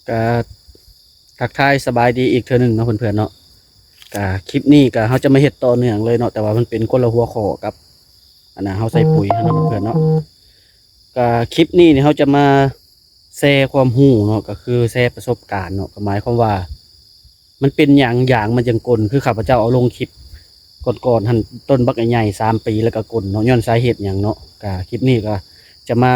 ກະທັກທາຍສະບາຍດີອີກເທື່ອໜຶ່ງເນາະເພື່ອນໆເນາະ. ກະຄລິບນີ້ກະເຮົາຈະມາເຮັດຕໍ່ເນື່ອງເລີຍເນາະ, ແຕ່ວ່າມັນເປັນຄົນລະຫົວຂໍ້ກັບ ອັນນ່າ ເຮົາໃສ່ປຸ໋ຍຫັ້ນເນາະເພື່ອນໆເນາະ. ກະຄລິບນີ້ນີ້ເຮົາຈະມາແຊຄວາມຮູ້ເນາະ, ກະຄືແຊປະສົບການເນາະ, ກະໝາຍຄວາມວ່າ ມັນເປັນຫຍັງຢາງມັນຈັ່ງກົ້ນ. ຄືຂ້າພະເຈົ້າເອົາລົງຄລິບກ່ອນໆຫັ້ນ ຕົ້ນບັກໃຫຍ່ໆ ສາມປີແລ້ວກະກົ້ນເນາະ, ຍ້ອນສາເຫດຫຍັງເນາະ. ກະຄລິບນີ້ກະຈະມາ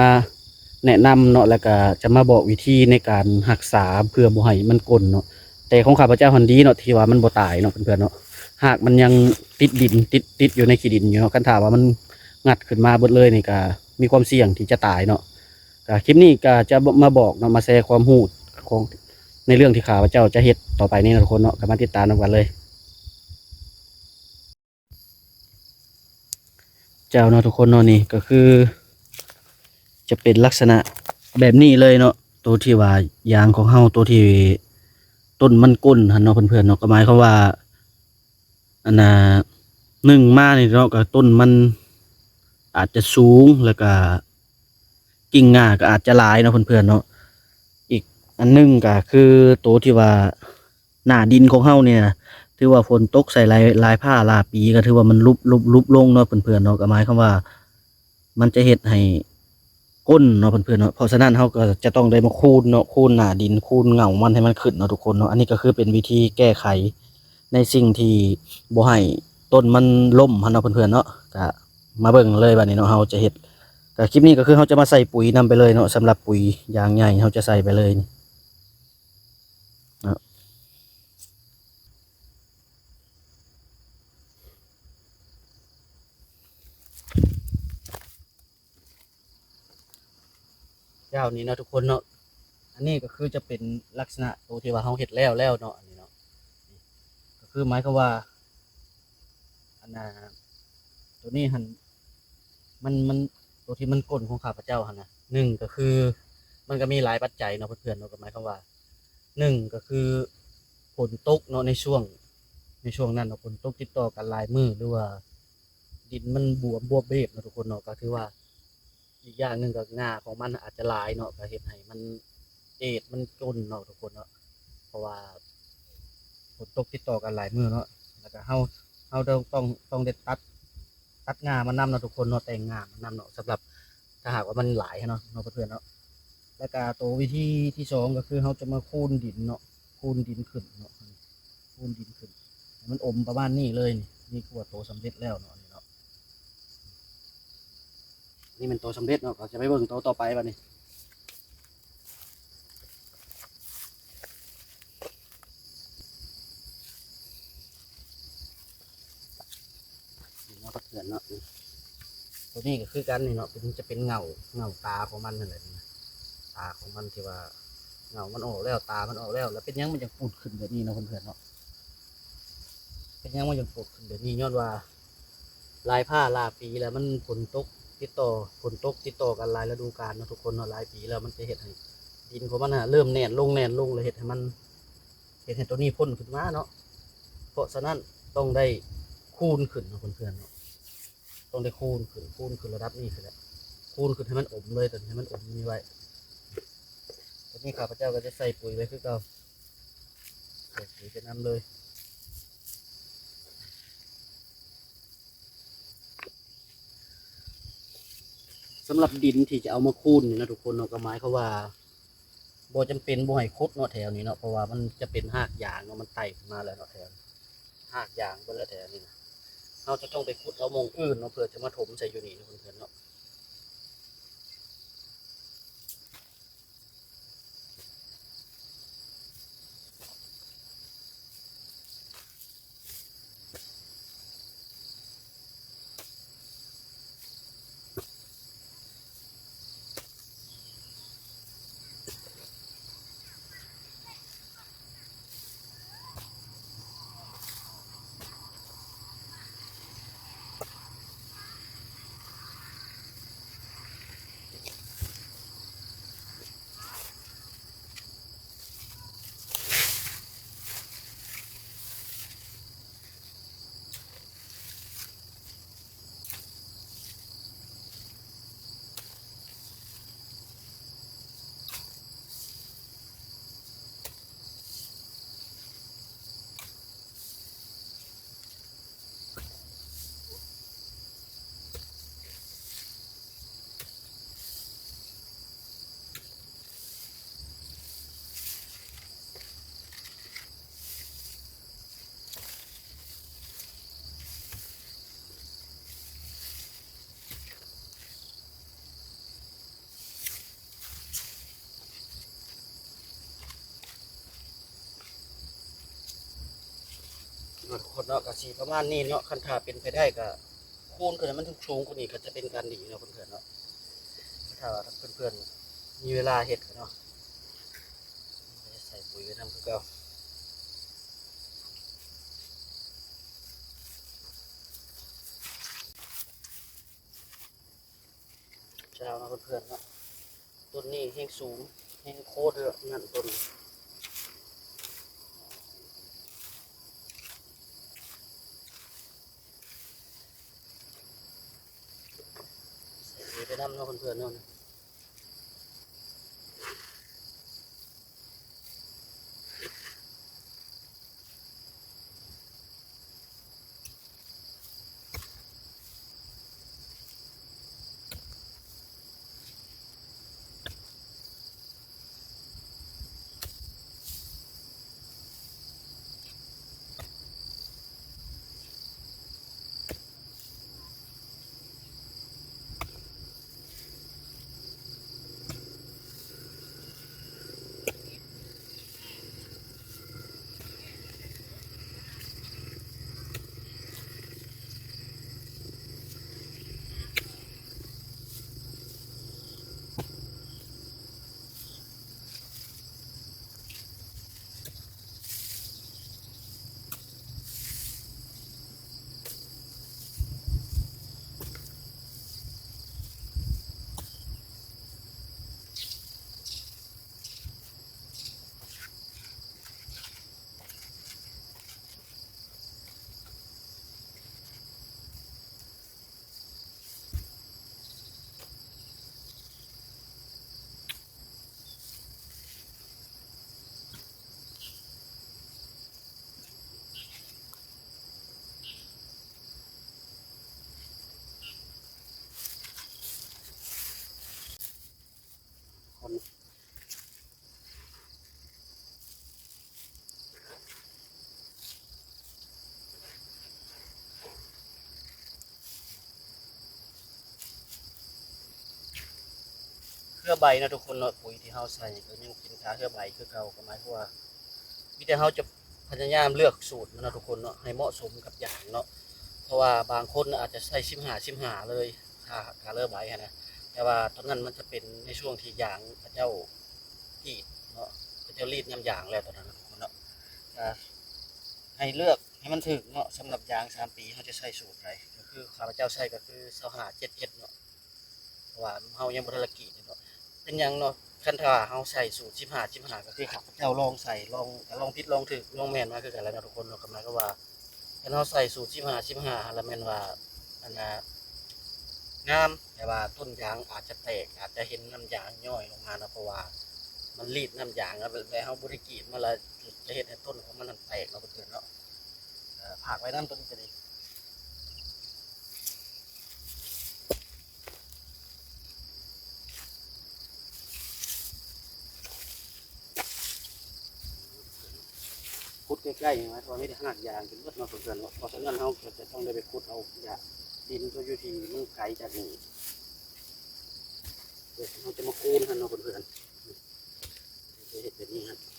ແນະນຳເນາະ ແລ້ວກະຈະມາບອກວິທີໃນການຮັກສາເພື່ອບໍ່ໃຫ້ມັນກົ້ນເນາະ. ແຕ່ຂອງຂ້າພະເຈົ້າຫັ້ນດີເນາະ ທີ່ວ່າມັນບໍ່ຕາຍເນາະເພື່ອນໆເນາະ, ຮາກມັນຍັງຕິດດິນ ຕິດ ຕິດຢູ່ໃນຂີ້ດິນຢູ່ເນາະ. ຄັນຖ້າວ່າມັນງັດຂຶ້ນມາເບິດເລີຍນີ້ກະມີຄວາມສ່ຽງທີ່ຈະຕາຍເນາະ. ກະຄລິບນີ້ກະຈະມາບອກເນາະ ມາແຊຄວາມຮູ້ຂອງ ໃນເລື່ອງທີ່ຂ້າພະເຈົ້າຈະເຮັດຕໍ່ໄປນີ້ເນາະທຸກຄົນເນາະ, ກະມາຕິດຕາມນຳກັນເລີຍ. ເຈົ້າເນາະທຸກຄົນເນາະ, ນີ້ກະຄືຈະເປັນລັກສະນະແບບນີ້ເລີຍເນາະ, ໂຕທີ່ວ່າຢາງຂອງເຮົາ ໂຕທີ່ຕົ້ນມັນກົ້ນຫັ້ນເນາະເພື່ອນໆເນາະ, ກະໝາຍຄວາມວ່າ ອັນນ່າ ໜຶ່ງມານີ້ເນາະ ກະຕົ້ນມັນອາດຈະສູງ ແລ້ວກະກິ່ງງ່າກະອາດຈະຫຼາຍເນາະເພື່ອນໆເນາະ. ອີກອັນໜຶ່ງກະຄືໂຕທີ່ວ່າໜ້າດິນຂອງເຮົານີ້ນະ ຖືວ່າຝົນຕົກໃສ່ຫຼາຍ ຫຼາຍພ້າຫຼາຍປີ ກະຖືວ່າມັນຫຼຸບ ຫຼຸບ ຫຼຸບລົງເນາະເພື່ອນໆເນາະ, ກະໝາຍຄວາມວ່າ ມັນຈະເຮັດໃຫ້ກົ້ນເນາະເພື່ອນໆເນາະ. ເພາະສະນັ້ນເຮົາກໍຈະຕ້ອງໄດ້ມາຄູນເນາະ, ຄູນໜ້າດິນ ຄູນເຫງົ້າມັນໃຫ້ມັນຂຶ້ນເນາະທຸກຄົນເນາະ. ອັນນີ້ກໍຄືເປັນວິທີແກ້ໄຂໃນສິ່ງທີ່ບໍ່ໃຫ້ຕົ້ນມັນລົ້ມຫັ້ນເນາະເພື່ອນໆເນາະ. ກະມາເບິ່ງເລີຍບາດນີ້ເນາະ ເຮົາຈະເຮັດ. ກະຄລິບນີ້ກໍຄືເຮົາຈະມາໃສ່ປຸ໋ຍນຳໄປເລີຍເນາະ, ສຳລັບປຸ໋ຍຢາງໃຫຍ່ເຮົາຈະໃສ່ໄປເລີຍເນາະ. ເຈົ້ານີ້ເນາະທຸກຄົນເນາະ, ອັນນີ້ກໍຄືຈະເປັນລັກສະນະໂຕທີ່ວ່າເຮົາເຮັດແລ້ວແລ້ວເນາະ, ອັນນີ້ເນາະ ກໍຄືໝາຍຄວາມວ່າ ອັນນ່າ ໂຕນີ້ຫັ້ນ ມັນ ມັນ ໂຕທີ່ມັນກົ້ນຂອງຂ້າພະເຈົ້າຫັ້ນນະ ໜຶ່ງກໍຄື ມັນກໍມີຫຼາຍປັດໄຈເນາະເພື່ອນໆເນາະ, ກໍໝາຍຄວາມວ່າ ໜຶ່ງກໍຄືຝົນຕົກເນາະ ໃນຊ່ວງ ໃນຊ່ວງນັ້ນເນາະ ຝົນຕົກຕິດຕໍ່ກັນຫຼາຍມື້ ຫຼືວ່າ ດິນມັນບວມບວບເບບເນາະທຸກຄົນເນາະ, ກໍຖືວ່າ ອີກຢ່າງໜຶ່ງກໍງ່າຂອງມັນອາດຈະຫຼາຍເນາະ, ກໍເຮັດໃຫ້ມັນເອດ ມັນຈົນເນາະທຸກຄົນເນາະ, ເພາະວ່າຝົນຕົກຕິດຕໍ່ກັນຫຼາຍມື້ເນາະ, ແລ້ວກໍເຮົາ ເຮົາຕ້ອງ ຕ້ອງ ຕ້ອງໄດ້ຕັດ ຕັດງ່າມັນນຳເນາະທຸກຄົນເນາະ, ແຕ່ງງ່າມັນນຳເນາະ, ສຳລັບຖ້າຫາກວ່າມັນຫຼາຍເນາະ ເນາະເພື່ອນໆເນາະ. ແລ້ວກໍໂຕວິທີທີສອງກໍຄືເຮົາຈະມາຄູນດິນເນາະ, ຄູນດິນຂຶ້ນເນາະ, ຄູນດິນຂຶ້ນໃຫ້ມັນອົມປະມານນີ້ເລີຍ. ນີ້ ນີ້ຄືວ່າໂຕສຳເລັດແລ້ວເນາະ ນີ້ເນາະ. ນີ້ແມ່ນໂຕສຳເລັດເນາະ, ກໍຈະໄປເບິ່ງໂຕຕໍ່ໄປບາດນີ້. ນີ້ເນາະ ເພື່ອນເນາະ, ໂຕນີ້ກໍຄືກັນນີ້ເນາະ, ເປັນ ຈະເປັນເຫງົ້າ ເຫງົ້າຕາຂອງມັນຫັ້ນແຫຼະ, ຕາຂອງມັນທີ່ວ່າເຫງົ້າມັນອອກແລ້ວ ຕາມັນອອກແລ້ວ, ແລ້ວເປັນຫຍັງມັນຈັ່ງປູດຂຶ້ນແບບນີ້ເນາະເພື່ອນໆເນາະ. ເປັນຫຍັງມັນຈັ່ງປົກຂຶ້ນແບບນີ້? ຍ້ອນວ່າຫຼາຍຟ້າຫຼາຍປີແລ້ວ ມັນຝົນຕົກຕິດຕໍ່ ຝົນຕົກຕິດຕໍ່ກັນຫຼາຍລະດູການເນາະທຸກຄົນເນາະ, ຫຼາຍປີແລ້ວ ມັນຈະເຮັດໃຫ້ດິນຂອງມັນນະເລີ່ມແໜ້ນລົງ ແໜ້ນລົງ ແລ້ວເຮັດໃຫ້ມັນ ເຮັດໃຫ້ໂຕນີ້ພົ້ນຂຶ້ນມາເນາະ. ເພາະສະນັ້ນຕ້ອງໄດ້ຄູນຂຶ້ນເນາະເພື່ອນໆເນາະ, ຕ້ອງໄດ້ຄູນຂຶ້ນ ຄູນຂຶ້ນລະດັບນີ້ຂຶ້ນແຫຼະ, ຄູນຂຶ້ນໃຫ້ມັນອົມເລີຍ ຕົວນີ້ໃຫ້ມັນອົມນີ້ໄວ້. ຕົວນີ້ຂ້າພະເຈົ້າກໍຈະໃສ່ປຸ໋ຍໄວ້ຄືເກົ່າ. ໂອເຄ ຈະນຳເລີຍ. ສຳລັບດິນທີ່ຈະເອົາມາຄູນນີ້ນະທຸກຄົນເນາະ, ກໍໝາຍຄວາມວ່າບໍ່ຈຳເປັນບໍ່ໃຫ້ຂຸດເນາະແຖວນີ້ເນາະ, ເພາະວ່າມັນຈະເປັນຮາກຢາງເນາະ, ມັນໄຕ່ຂຶ້ນມາແລ້ວເນາະແຖວນີ້, ຮາກຢາງເບິດແລ້ວແຖວນີ້ນະ. ເຮົາຈະຕ້ອງໄປຂຸດເອົາໝ່ອງອື່ນເນາະ ເພື່ອຈະມາຖົມໃສ່ຢູ່ນີ້ເນາະເພື່ອນໆເນາະ. ທຸກຄົນເນາະ ກະຊິປະມານນີ້ເນາະ. ຄັນຖ້າເປັນໄປໄດ້ກະຄູນຂຶ້ນໃຫ້ມັນສູງໆກວ່ານີ້ກະຈະເປັນການດີເນາະເພື່ອນໆເນາະ. ຖ້າວ່າເພື່ອນໆມີເວລາເຮັດເນາະ ໃສ່ປຸ໋ຍໄວ້ນຳຄືເກົ່າ. ເຈົ້າເນາະເພື່ອນໆເນາະ ຕົ້ນນີ້ແຮງສູງ ແຮງໂຄດເລີຍນັ້ນຕົ້ນ. ໃສ່ເອໄປນຳເນາະເພື່ອນໆເນາະ. ເຄືອໃບເນາະທຸກຄົນເນາະ ປຸ໋ຍທີ່ເຮົາໃສ່ກໍຍັງເປັນກາເຄືອໃບຄືເກົ່າ ກໍໝາຍຄວາມວ່າ ມີແຕ່ເຮົາຈະພະຍາຍາມເລືອກສູດມັນເນາະທຸກຄົນເນາະ ໃຫ້ເໝາະສົມກັບຢາງເນາະ. ເພາະວ່າບາງຄົນອາດຈະໃສ່ສິບຫ້າ ສິບຫ້າເລີຍ ກາ ກາເລືອກໃບຫັ້ນນະ ແຕ່ວ່າຕອນນັ້ນມັນຈະເປັນໃນຊ່ວງທີ່ຢາງເຂົາເຈົ້າກຣີດເນາະ ເຂົາເຈົ້າລີດນ້ຳຢາງແລ້ວຕອນນັ້ນນະທຸກຄົນເນາະ. ກະໃຫ້ເລືອກໃຫ້ມັນຖືກເນາະ ສຳລັບຢາງສາມປີເຮົາຈະໃສ່ສູດໃດ ກໍຄືຂ້າພະເຈົ້າໃສ່ກໍຄືຊາວຫ້າ ເຈັດເອັດເນາະ. ເພາະວ່າເຮົາຍັງບໍ່ທັນລະກຣີດເນາະ ເປັນຫຍັງເນາະ ຄັນຖ້າເຮົາໃສ່ສູດສິບຫ້າ ສິບຫ້າ ກໍຄືຂ້າພະເຈົ້າລອງໃສ່ ລອງ ກໍລອງຜິດລອງຖືກລອງແມ່ນມາຄືກັນແຫຼະເນາະທຸກຄົນເນາະ. ກໍໝາຍຄວາມວ່າ ຄັນເຮົາໃສ່ສູດສິບຫ້າ ສິບຫ້າ ຫັ້ນລະແມ່ນວ່າ ອັນນ່າ ງາມ ແຕ່ວ່າຕົ້ນຢາງອາດຈະແຕກ ອາດຈະເຫັນນ້ຳຢາງຍ້ອຍລົງມາເນາະ ເພາະວ່າມັນລີດນ້ຳຢາງ ແລ້ວເຮົາບໍ່ໄດ້ກຣີດມັນລະ ຈະເຮັດໃຫ້ຕົ້ນຂອງມັນຫັ້ນແຕກເນາະເພື່ອນໆເນາະ. ເອີ ຝາກໄວ້ນຳຕົ້ນນີ້ກໍດີ. ຂຸດໃກ້ໆ ໝາຍຄວາມວ່າມີແຕ່ຮາກຢາງເປັນໝົດເນາະເພື່ອນໆເນາະ. ເພາະສະນັ້ນເຮົາກໍຈະຕ້ອງໄດ້ໄປຂຸດເອົາຢາ ດິນຕົວຢູ່ທີ່ມັນໄກຈາກນີ້ ເຮົາຈະມາຄູນຫັ້ນເນາະເພື່ອນໆ ຈະເຮັດແບບນີ້ຫັ້ນ. ເ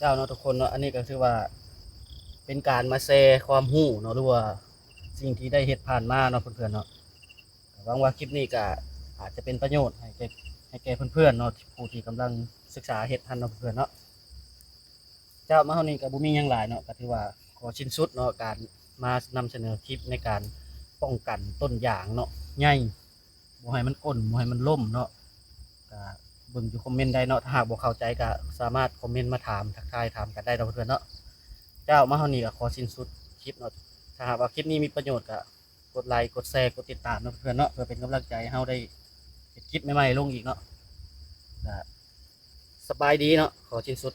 ເຈົ້າເນາະທຸກຄົນເນາະ ອັນນີ້ກໍຖືວ່າເປັນການມາແຊຄວາມຮູ້ເນາະ ຫຼືວ່າສິ່ງທີ່ໄດ້ເຮັດຜ່ານມາເນາະເພື່ອນໆເນາະ. ຫວັງວ່າຄລິບນີ້ກໍອາດຈະເປັນປະໂຫຍດໃຫ້ແກ່ ໃຫ້ແກ່ເພື່ອນໆເນາະ ຜູ້ທີ່ກຳລັງສຶກສາເຮັດຫັ້ນເນາະເພື່ອນໆເນາະ. ເຈົ້າ ມາຮອດນີ້ກໍບໍ່ມີຫຍັງຫຼາຍເນາະ ກໍຖືວ່າຂໍສິ້ນສຸດເນາະ ການມານຳສະເໜີຄລິບໃນການປ້ອງກັນຕົ້ນຢາງເນາະ ໃຫຍ່ ບໍ່ໃຫ້ມັນກົ້ນ ບໍ່ໃຫ້ມັນລົ້ມເນາະ. ກໍເບິ່ງຢູ່ຄອມເມັນໄດ້ເນາະ ຖ້າຫາກບໍ່ເຂົ້າໃຈກໍສາມາດຄອມເມັນມາຖາມ ທັກທາຍຖາມກັນໄດ້ເນາະເພື່ອນໆເນາະ. ເຈົ້າ ມາຮອດນີ້ກໍຂໍສິ້ນສຸດຄລິບເນາະ. ຖ້າຫາກວ່າຄລິບນີ້ມີປະໂຫຍດກໍກົດໄລ ກົດແຊ ກົດຕິດຕາມເນາະເພື່ອນໆເນາະ ເພື່ອເປັນກຳລັງໃຈໃຫ້ເຮົາໄດ້ເຮັດຄລິບໃໝ່ໆລົງອີກເນາະ. ກໍສະບາຍດີເນາະ ຂໍສິ້ນສຸດ